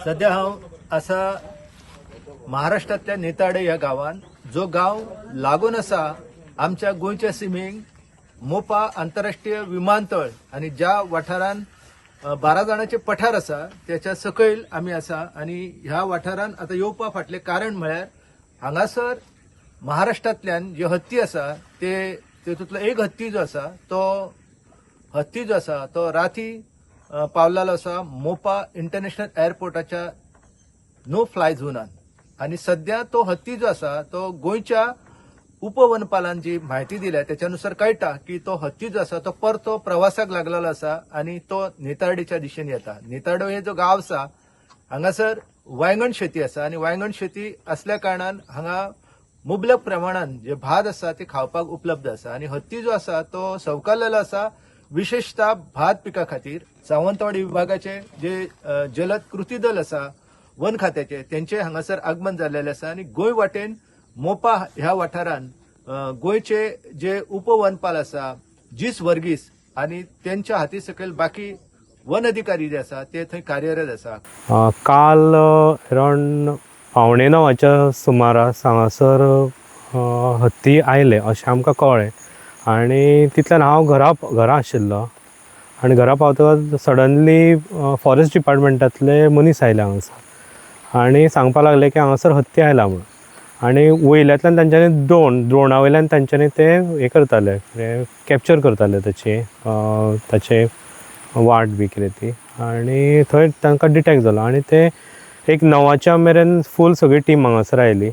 सध्या हांव आसा महाराष्ट्रांतल्या नेताडे ह्या गांवान, जो गांव लागून आसा आमच्या गोंयच्या सिमीक मोपा आंतरराष्ट्रीय विमानतळ आणि ज्या वाठारान 12 जाणांचे पठार आसा त्याच्या सकयल आमी आसा. आनी ह्या वाठारान आतां येवपा फाटलें कारण म्हळ्यार हांगासर महाराष्ट्रांतल्यान जे हत्ती आसा ते तेतूंतलो एक हत्ती जो आसा तो हत्ती जो आसा तो राती पावलेलो आसा मोपा इंटरनॅशनल एअरपोर्टाच्या नो फ्लाय झोनान. आनी सध्या तो हत्ती जो आसा तो गोंयच्या उपवनपालान जी म्हायती दिल्या त्याच्यानुसार कळटा की तो हत्ती जो आसा तो परतो प्रवासाक लागलेलो आसा आनी तो नेतार्डीच्या दिशेन येता. नेतार्डो हे जो गांव आसा हांगासर वायंगण शेती आसा आनी वायंगण शेती असल्या कारणान हांगा मुबलक प्रमाणान जे भात आसा ते खावपाक उपलब्ध आसा आनी हत्ती जो आसा तो सवकारलेलो आसा विशेषतः भात पिका खातीर. सावंतवाडी विभागाचे जे जलद कृती दल आसा वन खात्याचे तेंचे हांगासर आगमन जाल्लेलें आसा आनी गोंय वाटेन मोपा ह्या वाठारान गोंयचे जे उपवनपाल आसा जीस वर्गीस आनी तेंच्या हाती सकयल बाकी वन अधिकारी जे आसा ते थंय कार्यरत आसा. काल अरावंड 8:45च्या सुमाराक हांगासर हत्ती आयले अशें आमकां कळ्ळें आनी तितल्यान हांव घरा घरा आशिल्लो आनी घरा पावतकच सडनली फॉरेस्ट डिपार्टमेंटांतले मनीस आयले हांगासर आनी सांगपाक लागले की हांगासर हत्ती आयला म्हणून. आनी वयल्यांतल्यान तांच्यांनी ड्रोना वयल्यान तांच्यांनी ते हें करताले, कॅप्चर करताले ताची ताचे वाट बी कितें ती. आनी थंय तांकां डिटॅक्ट जालो आनी ते एक 9च्या मेरेन फूल सगळी टीम हांगासर आयली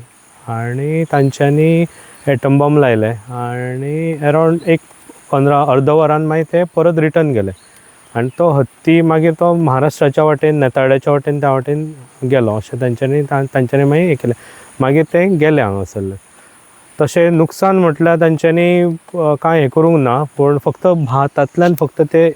आनी तांच्यांनी एटम बॉम्ब लायले आनी अरावंड एक 15 अर्द वरान मागीर ते परत रिटर्न गेले. आनी तो हत्ती मागीर तो महाराष्ट्राच्या वाटेन, नेताड्याच्या वाटेन, त्या वाटेन गेलो अशें तांच्यांनी तांच्यांनी मागीर हें केलें. मागीर ते गेले हांगासरले. तशें नुकसान म्हटल्यार तांच्यांनी कांय हें करूंक ना, पूण फक्त भातांतल्यान फक्त ते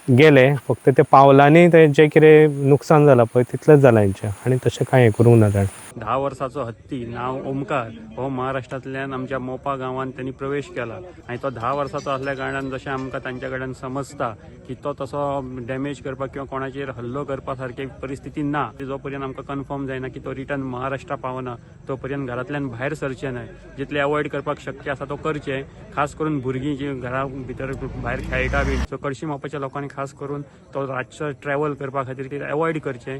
गेले, फक्त ते पावलांनी ते जें कितें नुकसान जालां पळय तितलेंच जालां हेंचें आनी तशें कांय हें करूंक ना ताणें. 10 वर्साचो हत्ती नांव ओमकार हो महाराष्ट्रांतल्यान आमच्या मोपा गांवांत त्यांनी प्रवेश केला आनी तो 10 वर्साचो आसल्या कारणान जशें आमकां तांच्या कडल्यान समजता की तो तसो डॅमेज करपाक किंवा कोणाचेर हल्लो करपा सारकी परिस्थिती ना. जो पर्यंत आमकां कन्फर्म जायना की तो रिटर्न महाराष्ट्रा पावना तो पर्यंत घरांतल्यान भायर सरचें न्हय. जितलें अवॉयड करपाक शक्य आसा तो करचें, खास करून भुरगीं जीं घरा भितर भायर खेळटा बी. सो कडशी मोपाच्या लोकांनी खास करून तो रातचो ट्रॅवल करपा खातीर अवॉयड करचें.